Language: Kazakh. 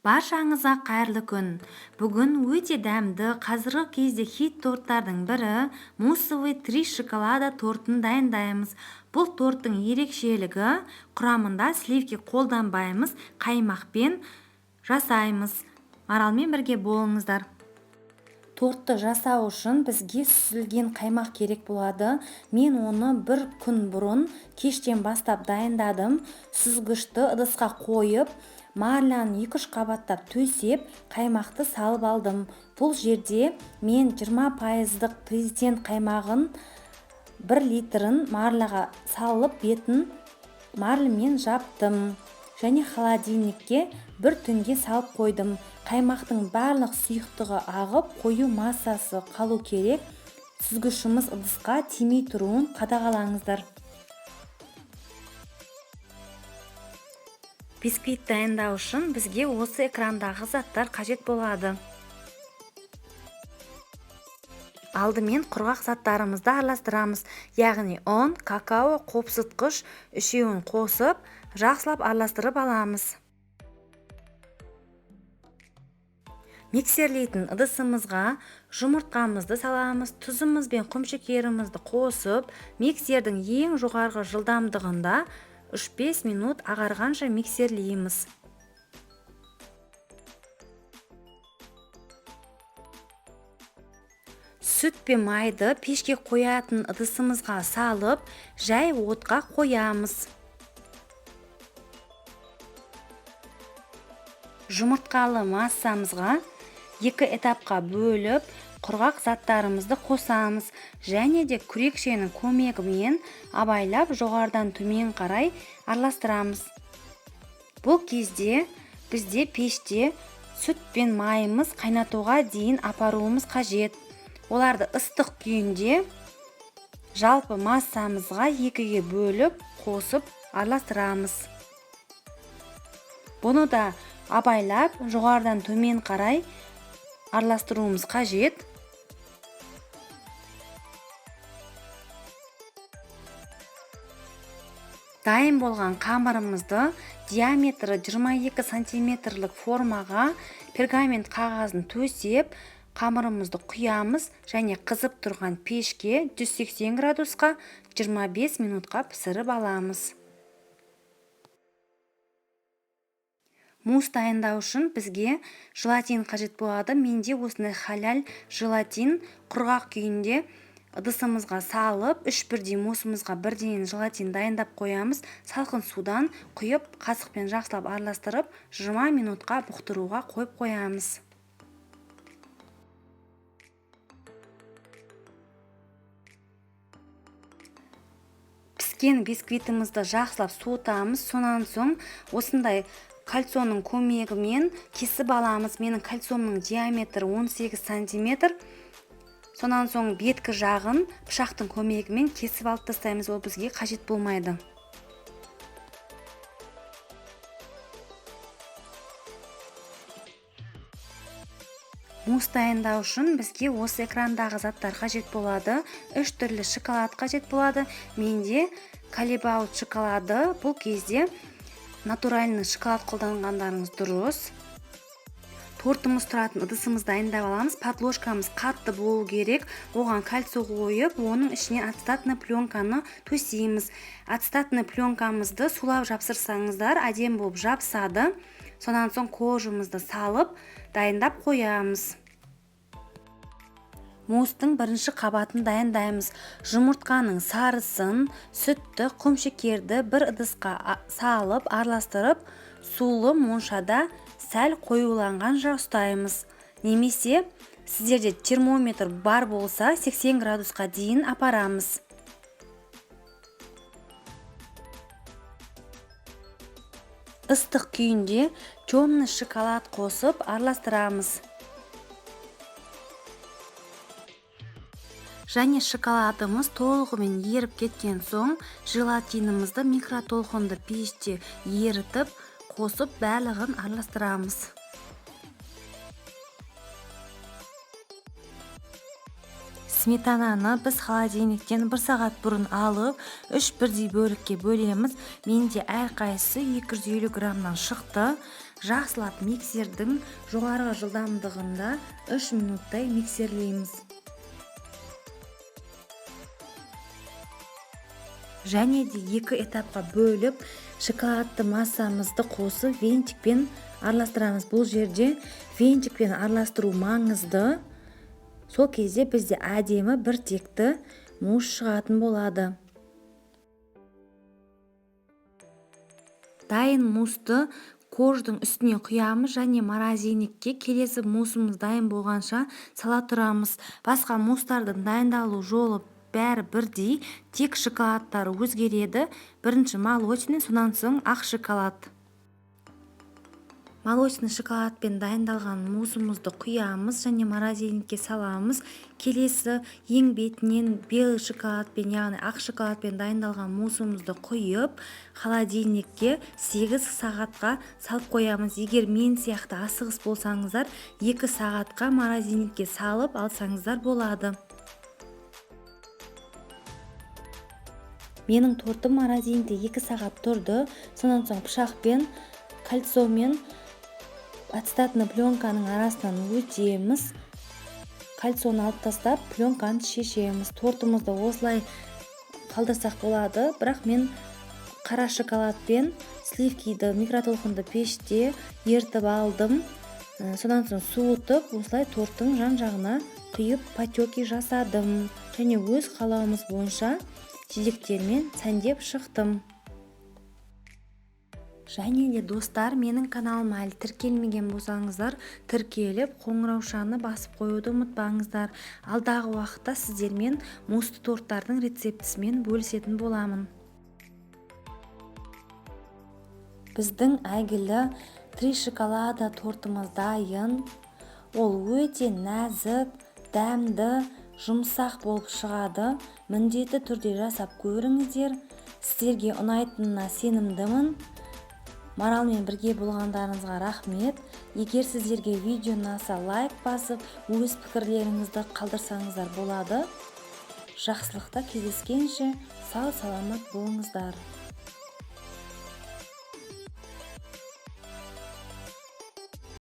Баршаңызға қайырлы күн. Бүгін өте дәмді, қазіргі кезде хит торттардың бірі муссовый три шоколада тортын дайындаймыз. Бұл торттың ерекшелігі құрамында сливки қолданбаймыз, қаймақпен жасаймыз. Маралмен бірге болыңыздар. Тортты жасау үшін бізге сүзілген қаймақ керек болады. Мен оны бір күн бұрын кештен бастап дайындадым. Сүзгішті ыдысқа қойып, марляны 2-3 қабаттап төсеп, қаймақты салып алдым. Бұл жерде мен 20% президент қаймағын 1 литрін марляға салып, бетін марльмен жаптым. Және холодильникке бір түнге салып қойдым. Қаймақтың барлық сұйықтығы ағып, қою массасы қалу керек. Сүзгішіміз ыдысқа тимей тұруын қадағалаңыздар. Бисквит дайындау үшін бізге осы экрандағы заттар қажет болады. Алдымен құрғақ заттарымызды араластырамыз, яғни ұн, какао, қопсытқыш үшеуін қосып, жақсылап араластырып аламыз. Миксерлейтін ыдысымызға жұмыртқамызды саламыз, тұзымыз бен құмшекерімізді қосып, миксердің ең жоғарғы жылдамдығында 3-5 минут ағарғанша миксерлейміз. Сүт пен майды пешке қоятын ыдысымызға салып, жай отқа қоямыз. Жұмыртқалы массамызға 2 этапқа бөліп, құрғақ заттарымызды қосамыз және де күрекшенің көмегімен абайлап жоғарыдан төмен қарай араластырамыз. Бұл кезде бізде пеште сүт пен майымыз қайнатуға дейін апаруымыз қажет. Оларды ыстық күйінде жалпы массамызға 2-ге бөліп қосып араластырамыз. Бұны да абайлап жоғарыдан төмен қарай араластыруымыз қажет. Дайын болған қамырымызды диаметрі 22 сантиметрлік формаға пергамент қағазын төсеп, қамырымызды құямыз және қызып тұрған пешке 180 градусқа 25 минутқа пісіріп аламыз. Мусс дайындау үшін бізге желатин қажет болады. Менде осындай халяль желатин құрғақ күйінде ыдысымызға салып, үш бірдей муссымызға бірден желатин дайындап қоямыз. Салқын судан құйып, қасықпен жақсылап араластырып, 20 минутқа бұқтыруға қойып қоямыз. Піскен бисквитімізді жақсылап суытамыз. Сонан соң осындай кольцоның көмегімен кесіп аламыз. Менің кольцомның диаметрі 18 сантиметр. Сонан соң беткі жағын пышақтың көмегімен кесіп алып тастаймыз, ол бізге қажет болмайды. Мусс дайындау үшін бізге осы экрандағы заттар қажет болады. 3 түрлі шоколад қажет болады. Менде Калибаут шоколады, бұл кезде натуральный шоколад қолданғандарыңыз дұрыс. Тортымыз тұратын ыдысымызды дайындап аламыз. Подложкамыз қатты болу керек. Оған кольцо қойып, оның ішіне ацетатный пленканы төсейміз. Ацетатный пленкамызды сулап жапсырсаңыздар, әдемі болып жабысады. Сонан соң кожамызды салып, дайындап қоямыз. Мусстың бірінші қабатын дайындаймыз. Жұмыртқаның сарысын, сүтті, құмшекерді бір ыдысқа салып, араластырып, сулы моншада сәл қоюланғанша ұстаймыз. Немесе сіздерде термометр бар болса, 80 градусқа дейін апарамыз. Ыстық күйінде темный шоколад қосып араластырамыз. Және шоколадымыз толығымен еріп кеткен соң, желатинімізді микротолқынды пеште ерітіп, қосып барлығын араластырамыз. Сметананы біз холодильниктен 1 сағат бұрын алып, 3 бірдей бөлікке бөлеміз. Менде әрқайсысы 250 граммнан шықты. Жақсылап миксердің жоғарғы жылдамдығында 3 минуттай миксерлейміз. Және де 2 этапқа бөліп, шоколадты массамызды қосып, венчикпен араластырамыз. Бұл жерде венчикпен араластыру маңызды. Сол кезде бізде әдемі бір текті мусс шығатын болады. Дайын муссты корждың үстіне құямыз және морозильникке келесі муссымыз дайын болғанша сала тұрамыз. Басқа мусстардың дайындалу жолы бәрі бірдей, тек шоколадтары өзгереді. Бірінші молочный, сонан соң ақ шоколад. Молочный шоколадпен дайындалған муссымызды құямыз және морозильникке саламыз. Келесі ең бетінен белый шоколадпен, яғни ақ шоколадпен дайындалған муссымызды құйып, холодильникке 8 сағатқа салып қоямыз. Егер мен сияқты асығыс болсаңыздар, 2 сағатқа морозильникке салып алсаңыздар болады. Менің тортым морозильникте 2 сағат тұрды. Сонан соң пышақпен, кольцомен ацетатный пленканың арасынан өтеміз. Кольцоны алып тастап, пленканы шешеміз. Тортымызды осылай қалдырсақ болады, бірақ мен қара шоколадпен сливкиді микротолқынды пеште ертіп алдым. Содан соң суытып, осылай торттың жан-жағына құйып потеки жасадым. Және өз қалауымыз бойынша жидектермен сәндеп шықтым. Және де достар, менің каналыма әлі тіркелмеген болсаңыздар, тіркеліп, қоңыраушаны басып қоюды ұмытпаңыздар. Алдағы уақытта сіздермен муссты торттардың рецептісімен бөлісетін боламын. Біздің әйгілі 3 шоколада тортымыз дайын. Ол өте нәзік, дәмді, жұмсақ болып шығады. Міндетті түрде жасап көріңіздер. Сіздерге ұнайтынына сенімдімін. Маралмен бірге болғандарыңызға рахмет. Егер сіздерге видео ұнаса, лайк басып, өз пікірлеріңізді қалдырсаңыздар болады. Жақсылықта кездескенше сау саламат болыңыздар.